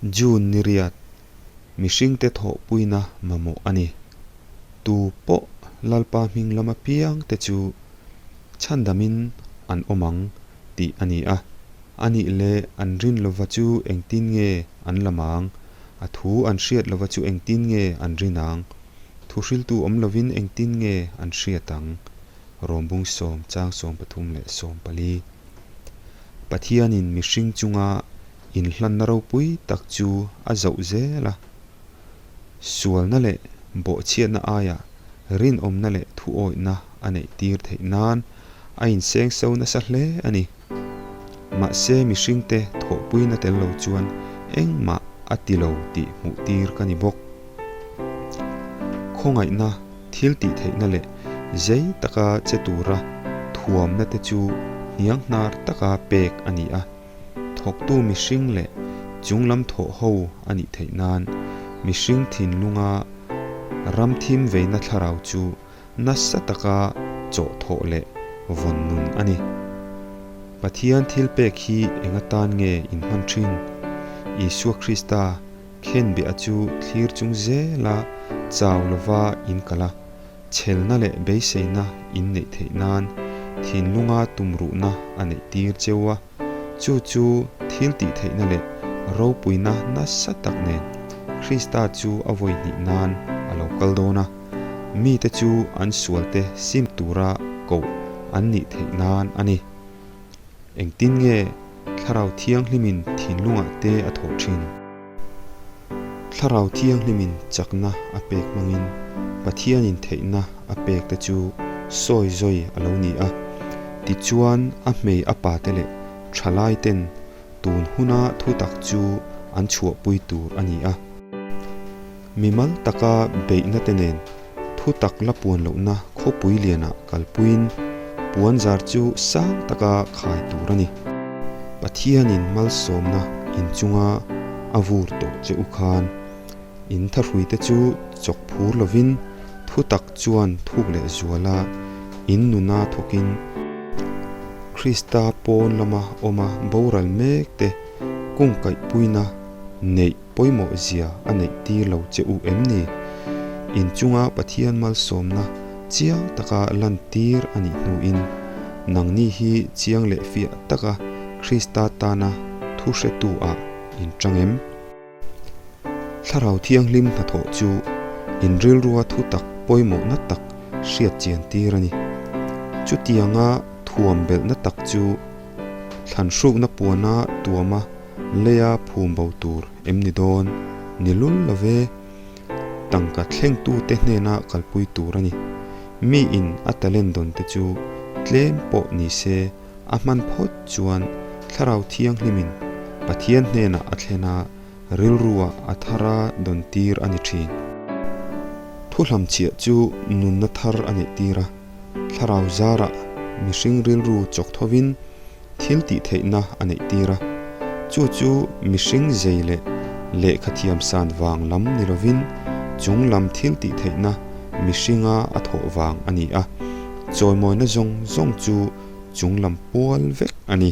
June ni riat, mihringte thawhpuina mamawh a ni. Tu pawh Lalpa hming lama piang te chu chhandamin an awm ang tih a ni a. A nih leh an rin lova chu engtin nge an lam ang? A thu an hriat lova chu engtin nge an rin ang? Thuhriltu awm lovin engtin nge an hriat ang? Rawmbung sawm chang 34 14. Pathianin mihring chunga inhlanna ropui tak chu a zauh zel a. Sualna leh bawhchhiatna aia rinawmna leh thuawihna a neih tir theih nan a inseng so nasa hle a ni. Mahse mihringte thawhpuina tel lo chuan engmah a ti lo tih hmuh tir ka ni bawk. Khawngaihna, thil tih theihna leh zei taka che tura thuamna te chu hnianghnar taka pek a ni a. Thawktu mihring leh chunglam thawh ho a nih theih nan mihring thinlunga ram thim veina thlarau chu nasa taka chawh thawh leh vawn nun a ni. Pathian thil pek hi eng atan nge in hman thin? Isua Krista khenbeh a chu thlir chung zela chau lova in kal a, chhelna leh beiseina in neih theih nan thinlunga tumruhna a neih tir cheu a, chu chu thil tih theihna leh ropuina nasa tak nen Krista chu a vawi hnih nan a lo kal dawn a, mite chu an sualte sim tura koh an nih theih nan a ni. Engtin nge Thlarau Thianghlimin thinlungah te a thawh thin? Thlarau Thianghlimin chakna a pek hmangin Pathianin theihna a pek te chu sawi zawi a lo ni a. Tichuan a hmei a pate leh thalaiten tun huna thutak chu an chhuahpui tur a ni a. Mimal taka beihna te nen thutak la puan lohna khawpui lianah kalpuiin puanzar chu sang taka khai tur a ni. Pathianin malsawmna inchunga a vur tawh che u khan in thahruite chu chawk phur lovin thutak chuan thuk leh zuala in nuna thawkin Krista pawn lama awma boral mek te kungkaihpuina neih pawimawh zia a neih tir lo che u em ni? In chunga Pathian malsawmna chiang taka lantir a nih hnuin, nangni hi chiang leh fiah taka Krista tana thu hretu ah in tang em? Thlarau Thianghlim hnathawh chu in rilrua thu tak pawimawhna tak hriat chian tir a ni. Chutianga thuam belhna tak chu thlanhrukna puana tuama Leia phum bo tur em ni dawn? Ni lul lo ve. Tangka thlengtute hnena kalpui tur a ni. Miin a talent dawn te chu tlem pawh ni se a hman phawt chuan Thlarau Thianghlimin Pathian hnenah a thlen a, rilruah a thara dawn tir a ni thin. Thuhlamchhiah chu nunna thar a neih tir a, Thlarau zarah mihring rilru chawk thovin thil tih theihna a neih tir a, chu chu mihring zei leh lehkha thiam san vang lam ni lovin chung lam thil tih theihna mihringa a thawh vang a ni a, chawimawina zawng zawng chu chung lam pual vek a ni.